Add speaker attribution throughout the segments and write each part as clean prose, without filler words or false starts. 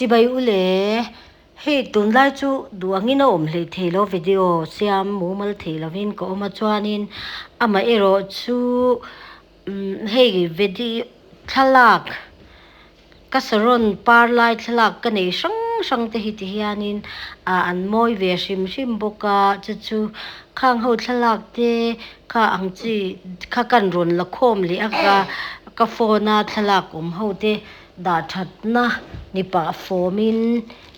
Speaker 1: Chibai u le, hei tunlai chu duh angin a awm hleih thei lo video siam mumal thei lovin ka awm a chuanin amaherawh chu hei video thlalak Ka saron par lai thlalak ka nei hrang hrang te hi ti hianin ah an mawi ve hrim hrim bawk a chu chu khang ho thlalak te kha ang chi kha kan rawn la khawm leh a ka ka phone a thlalak awm ho te dah that na ni pah fawm in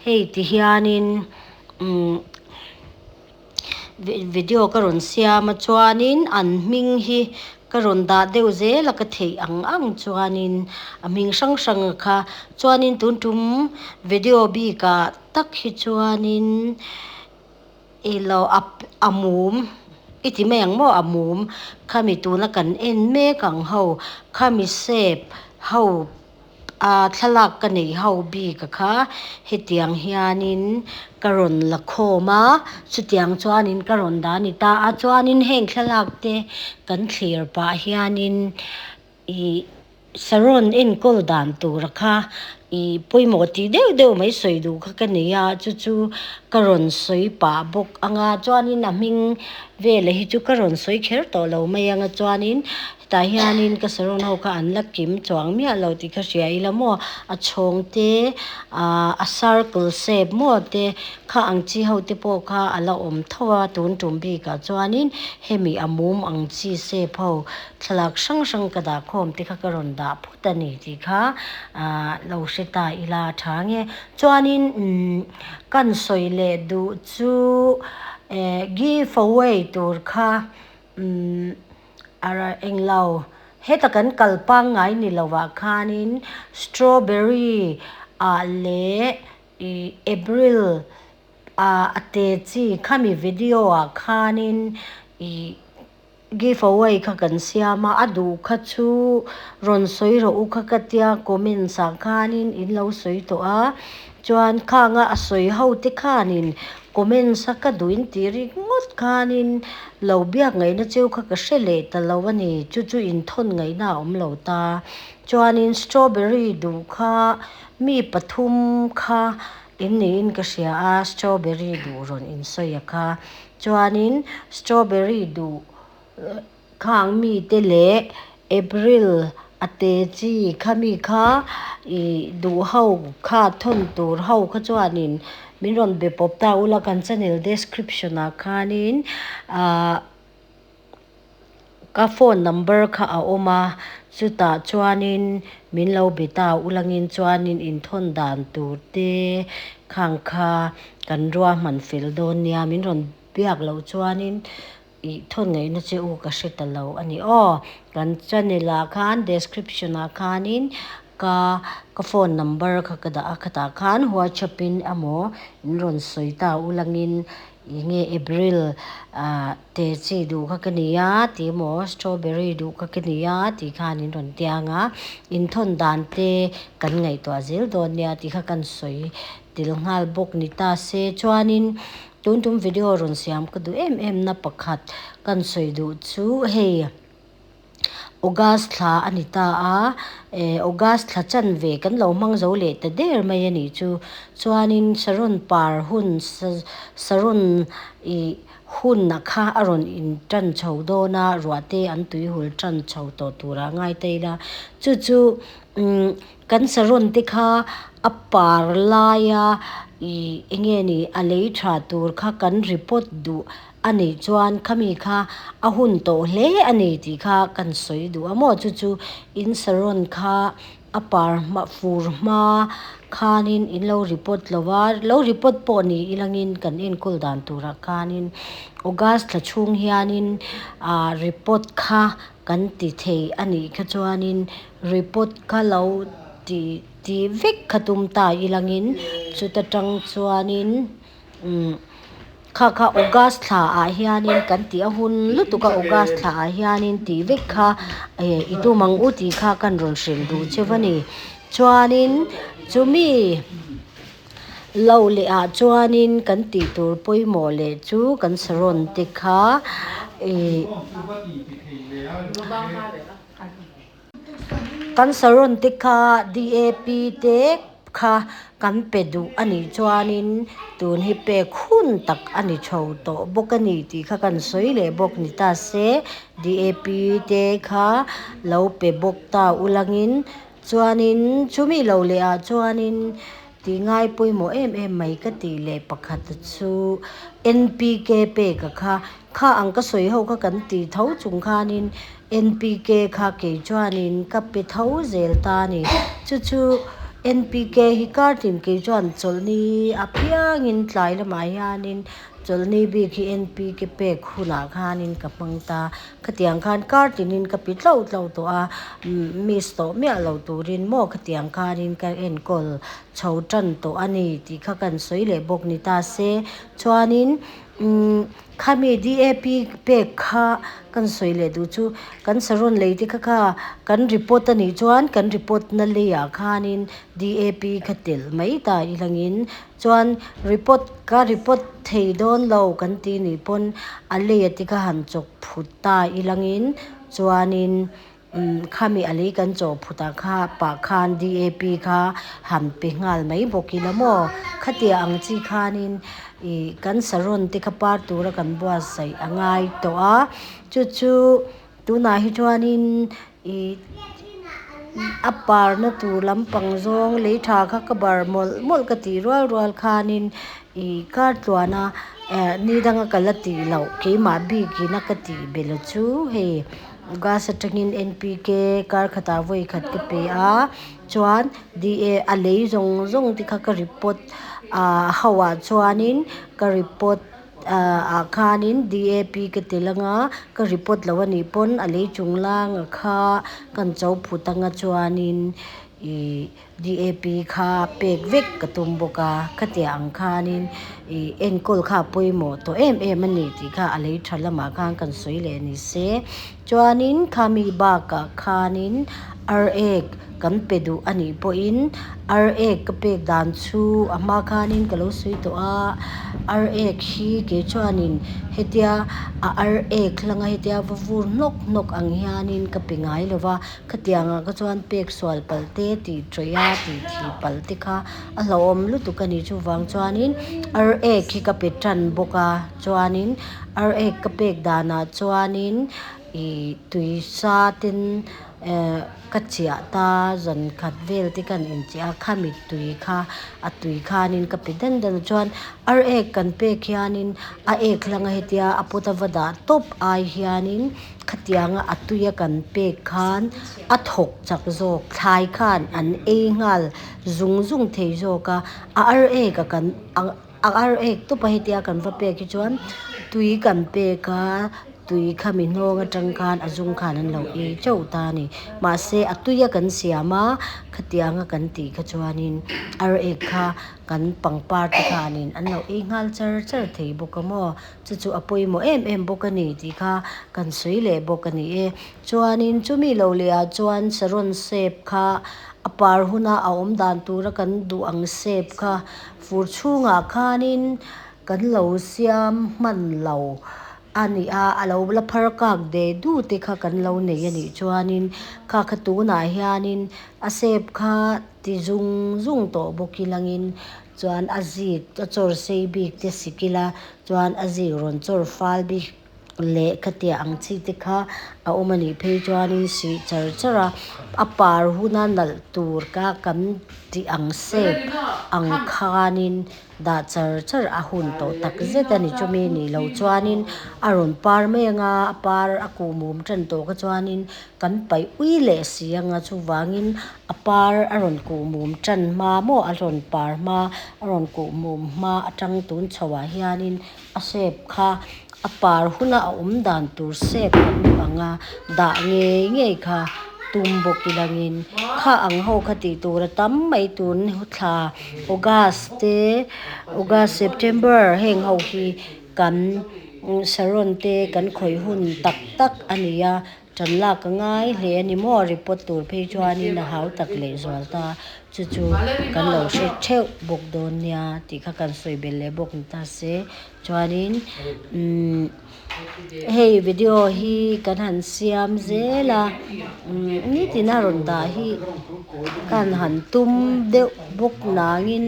Speaker 1: hei ti hianin umm video ka rawn siam a chuanin an hming hi ka rawn dah deuh zel a ka theih ang ang chuanin a hming hrang hrang a kha chuanin tun tum video bikah tak hi chuanin ilo a mum i ti mai ang maw a mum khami tuna kan en mek ang ho khami shape ho. A thlalak ka neih ho bik a kha hetiang hianin ka rawn la khawm a, chutiang chuanin ka rawn dah a ni ta a, chuanin heng thlalak te kan thlir pah hianin ih saron enkawl dan tur a kha ih pawimawh tih deuh deuh mai sawi duh kha ka nei a, chu chu ka rawn sawi pah bawk ang a, chuanin a hming vel hi chu ka rawn sawi kher tawh lo mai ang a, chuanin Tah hianin ka saron ho kha an la kim chuang miah lo tih kha hria ila maw a chhawng te ahh a circle shape maw te kha ang chi ho te pawh kha a la awm tho a tun tum bikah chuanin hemi a mum ang chi shape ho thlalak hrang hrang ka dah khawm te kha ka rawn dah phut a ni tih kha ahh lo hre ta ila a tha nge chuanin umm kan sawi leh duh chu eh give away tur kha umm. A ra englo, heta kan kal pangngai ni lovah khanin strawberry ah leh ih April ah a te chi khami video ah khanin ih give away kha kan siam a, a duh kha chu rawn sawi rawh u kha ka tia comments ah khanin in lo sawi tawh a, chuan khanga a sawi ho te khanin Comments a ka duh in tih ringawt khanin lo biak ngaihna cheu kha ka hre leh ta lo a ni, chu chu inthawn ngaihna a awm lo ta. Chuanin strawberry duh kha mi pathum kha in niin ka hria a, strawberry duh rawn insawi a kha. Chuanin strawberry duh Khang mite leh April a te chi khami kha ih duh ho kha thawn tur ho kha chuanin min rawn be pawp ta ula kan channel description ah khanin ah ka phone number kha a awm a chutah chuanin min lo be ta ulangin chuanin inthawn dan tur te khang kha kan ruahman fel dawn nia min rawn biak loh chuanin. Ih thawn ngaihna che u ka hre ta lo a ni aw. Kan channel ah khan description ah khanin ka ka phone number kha ka dah a khatah khan whatsapp in emaw in rawn sawi ta u langin ih nge April ah te chi duh kha ka ni a tih emaw strawberry duh kha ka ni a tih khan in rawn tiang a inthawn dan te kan ngaihtuah zel dawn nia tih kha kan sawi tel nghal bawk ni ta se chuanin. Tun tum video rawn siam ka duh em em na pakhat kan sawi duh chu hei August thla a ni ta a, eh August thla chanve kan lo hmang zo leh ta der mai a nih chu. Chuanin saron par hun saron ih hun a kha a rawn in tan chho dawn a, ruah te an tui hul tan chho tawh turah ngai ta ila. Chu chu umm Kan saron te kha a par laia ih eng nge ni a lei tha tur kha kan report duh a nih chuan khami kha a hun tawh hle a ni tih kha kan sawi duh a maw chu chu in saron kha a par hma fur hma khanin in lo report lo va lo report pawh ni ilangin kan enkawl dan turah khanin August thla chhung hianin ah report kha kan ti thei a nih kha chuanin. Report kha lo ti ti vek kha tum ta ilangin chuta tang chuanin umm kha kha August thla ah hianin kan tih a hun lutuk a August thla ah hianin tih vek kha eh i tum ang u tih kha kan rawn hrilh duh cheu a ni chuanin chumi lo leh ah chuanin kan tih tur pawimawh leh chu kan saron te kha ih. Kan saron te kha DAP te kha kan pe duh a nih chuanin tun hi pek hun tak a ni chho tawh bawk a ni tih kha kan sawi leh bawk ni ta se DAP te kha lo pe bawk ta ulangin chuanin chumi lo leh ah chuanin tih ngai pawimawh em em mai ka tih leh pakhat chu NPK pek a kha kha ang ka sawi ho kha kan tih tho chung khanin NPK kha kei chuanin ka pe tho zel ta a ni chu chu NPK hi kar tin kei chuan chawlhni apiangin tlai lamah hianin chawlhni bik hi NPK pek hunah khanin ka hmang ta khatiang khan kar tinin ka pe tlauh tlauh tawh a miss tawh miah lo turin maw khatiang khanin ka enkawl chho tan tawh a ni tih kha kan sawi leh bawk ni ta se chuanin umm khami DAP pek kha kan sawi leh duh chu kan saron lei te kha kha kan report a nih chuan kan report na leiah khanin DAP kha telh mai ta ilangin chuan report ka report thei dawn lo kan tih nih pawn a leia te kha han chawk phut ta ilangin chuanin. Umm khami a lei kan chaw phutah kha pah khan DAP kha han pe nghal mai bawk ila maw? Khatia ang chi khanin ih kan saron te kha par tura kan buatsaih a ngai tawh a, chu chu tunah hi chuanin ih a parna tur lampang zawng lei tha kha ka bar mawlh mawlh ka tih rual rual khanin ih kar tluana eh ni danga ka la tih loh keimah bikin a ka tih belh chu hei. Gas atangin NPK kar khatah vawi khat ka pe a, chuan DA a lei zawng zawng te kha ka report ah ho ah chuanin ka report ah khanin DAP ka tel anga ka report lo a nih pawn a lei chung langa kha kan cho phut anga chuanin ih DAP kha pek vek ka tum bawk a, khatiang ang khanin ih enkawl kha a pawimawh tawh em em a ni tih kha a lei tha lamah khan kan sawi leh ni se. Chuanin khami bakah khanin ar ek kan pe duh a nih pawhin ar ek ka pek dan chu a hma khanin ka lo sawi tawh a, ar ek hi kei chuanin hetia a ar ek hlanga hetia va vur hnawk hnawk ang hianin ka pe ngai lo va. Khatiangah kha chuan pek sual palh te tih tawih a tih thih palh te kha a hlauhawm lutuk a ni. Chuvang chuanin ar ek hi ka pe tan bawk a, chuanin ar ek ka pek danah chuanin ih tui sa ten eh ka chiah ta zan khat vel te khan inchiah a, khami tui kha a tui khanin ka pe dan dan a. Chuan ar ek kan pek hianin a ek hlanga hetia a pawt a va dah tawp ai hianin. Khatianga a tuia kan pek khan a thawk chak zawk, thlai khan an ei nghal zung zung thei zawk a, a ar ek a kan a ar ek tawpa hetia kan va pek hi chuan tui kan pek a, tui kha mi hnawng atang khan a zung khan an lo ei teuh ta a ni. Mahse a tuia kan siam a, khatianga kan tih kha chuanin ar ek kha kan pangpar te khanin an lo ei nghal char char thei bawk a maw. Chu chu a pawimawh em em bawk a ni tih kha kan sawi leh bawk a ni e. Chuanin chumi lo leh ah chuan saron sep kha a par huna a awm dan tura kan duh ang sep kha fur chhungah khanin kan lo siam hman lo a ni a, a lo la phar kak de du te kha kan lo nei a nih chuanin kha kha tunah hianin a sep kha ti zung zung tawh bawk ilangin Chuan a zik a chawr sei bik te sik ila chuan a zik rawn chawr fal bik leh khatiah ang chi te kha a awm a nih phei chuanin sih char char a, a par huna nalh tur ka kan tih ang shape ang khanin dah char char a hun tawh tak zet a ni. Chumi nih loh chuanin a rawn par mai anga a par a kuh mum tan tawh kha chuanin kan paih ui leh si anga chuvangin A par a rawn kuh mum tan hma maw a rawn par hma a rawn kuh mum hma atang tun chho ah hianin a shape kha a par huna a awm dan tur shape kan duh ang a dah ngei ngei kha tum bawk ilangin kha ang ho kha tih tur a tam mai tun thla August te August September heng ho hi kan saron te kan khawih hun tak tak a ni a. Ṭan lak a ngai hle a ni maw? Report tur phei chuanin a hau tak leh zual ta. Chu chu kan lo hre theuh bawk dawn nia tih kha kan sawi belh leh bawk ni ta se. Chuanin umm hei video hi kan han siam zel a, umm nitin a rawn dah hi kan han tum deuh bawk nangin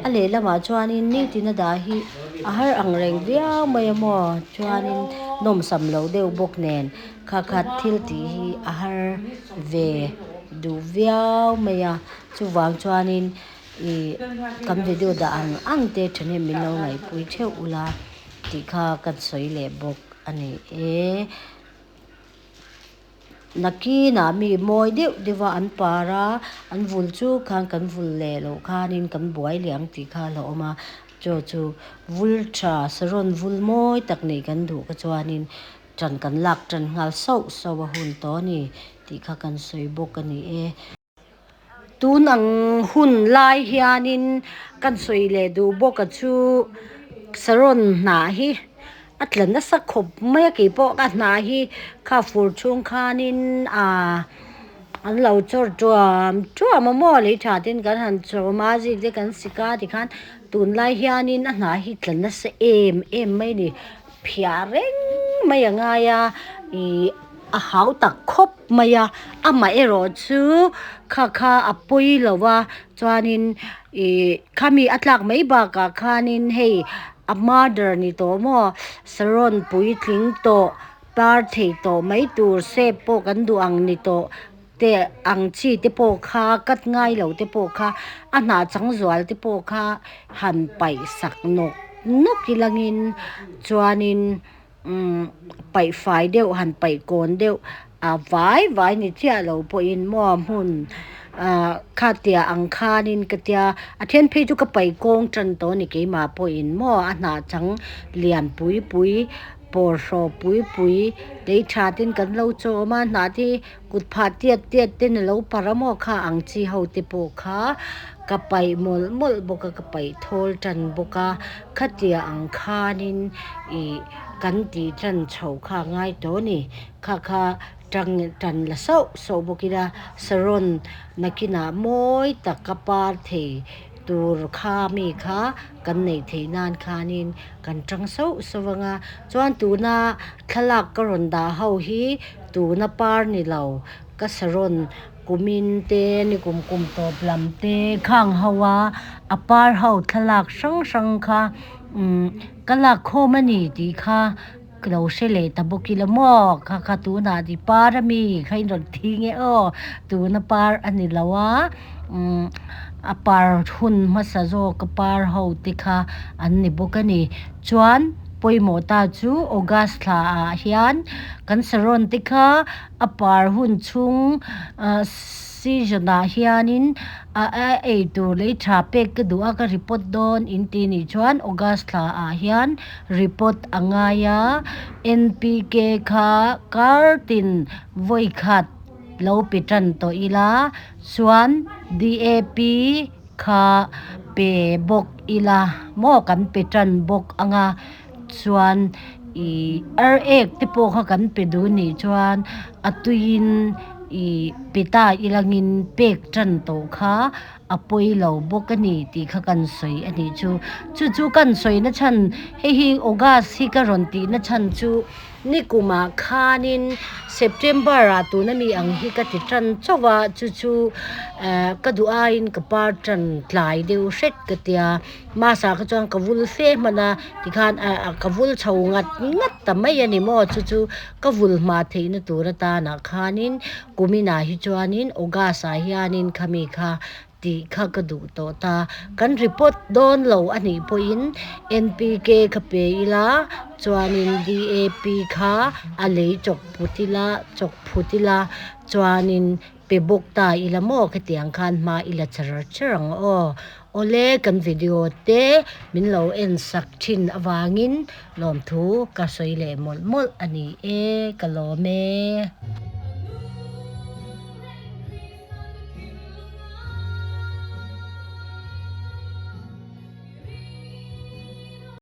Speaker 1: a lehlamah chuanin nitin a dah hi a har ang reng viau mai a maw? Chuanin nawmsam loh deuh bawk nen kha khat thil tih hi a har ve duh viau mai a, chuvang chuanin ih kan video dah ang ang te thahnem min lo ngaihpui theuh ula tih kha kan sawi leh bawk a ni e. Nakinah mi mawi deuh deuh a an par a, an vul chu khan kan vul leh loh khanin kan buai leh ang tih kha a la awm a, chaw chu vul tha saron vul mawi tak neih kan duh kha chuanin ṭan kan lak ṭan nghal sauh sauh a hun tawh a ni tih kha kan sawi bawk a ni e. Tun ang hun lai hianin kan sawi leh duh bawk a chu saron hnah hi a tla nasa khawp mai a keipawh a hnah hi kha fur chhung khanin aa an lo chawr tuam tuam a maw lei tha ten kan han chawm a zik te kan sik a tikhan tunlai hianin a hnah hi tla nasa em em mai a ni. Phiah reng mai a ngai a, ih a hau tak khawp mai a, amaherawh chu kha kha a pawi lo a, chuanin ih khami a tlak mai bakah khanin hei a mother ni tawh maw saron puitling tawh par thei tawh mai tur shape pawh kan duh ang ni tawh te ang chi te pawh kha cut ngai lo te pawh kha a hnah chang zual te pawh kha han paih sak nawk nawk ilangin chuanin umm paih fai deuh han paih kawn deuh a vai vai ni chiah lo pawhin maw hmun ah khatia ang khanin ka tia a then phei chu ka paih kawng tan tawh a ni keimah pawhin maw a hnah chang lian pui pui pawr hraw pui pui lei tha ten kan lo chawm a hnah te hi Kut phah tiat tiat ten a lo par a maw kha ang chi ho te pawh kha ka paih mawlh mawlh bawk a ka paih thawl tan bawk a khatia ang khanin ih kan tih tan chhoh kha a ngai tawh a ni kha kha tang tan la sauh sauh bawk ila saron nakinah mawi tak a par thei tur kha mi kha kan neih theih nan khanin kan tang sauh sauh ang a chuan tuna thlalak ka rawn dah ho hi. Tuna par ni lo, ka saron kumin te ni kum kum tawp lam te khang ho a, a par ho thlalak hrang hrang kha umm ka lak khawm a ni tih kha ka lo hre leh ta bawk ila maw kha kha tunah ti par a mi kha in rawn ti nge aw tuna par a ni lo a umm a par hun hmasa zawk a par ho te kha an ni bawk a ni chuan. Pawimawh ta chu August thla ah hian kan saron te kha a par hun chhung season ah hianin a ei tur lei tha pek ka duh a ka report dawn in ti nih chuan August thla ah hian report a ngai a NPK kha kar tin vawi khat lo pe tan tawh ila chuan DAP Kha pe bawk ila maw kan pe tan bawk anga chuan ih ar ek te pawh kha kan pe duh nih chuan a tuiin ih pe ta ilangin pek tan tawh kha a pawi lo bawk a ni tih kha kan sawi a nih chu. Chu chu kan sawi na chhan hei hi August hi ka rawn tih na chhan chu Nikumah khanin September-ah tuna mi ang hi ka ti tan chauh a, chu chu ka duh aiin ka par tan tlai deuh hret ka tia. Masa kha chuan ka vul fe hman a, tikhan ka vul chho ngat ngat ta mai a ni maw, chu chu ka vul hma theihna tur atanah khanin kuminah hi chuanin August-ah hianin khami kha tih kha ka duh tawh ta. Kan report dawn lo a nih pawhin NPK kha pe ila chuanin DAP kha a lei chawk put ila chawk phut ila chuanin pe bawk ta ila maw khatiang khan hma ila char char ang aw. Awle kan video te min lo en sak thin avangin lawmthu ka sawi leh mawlh mawlh a ni e ka lawm e.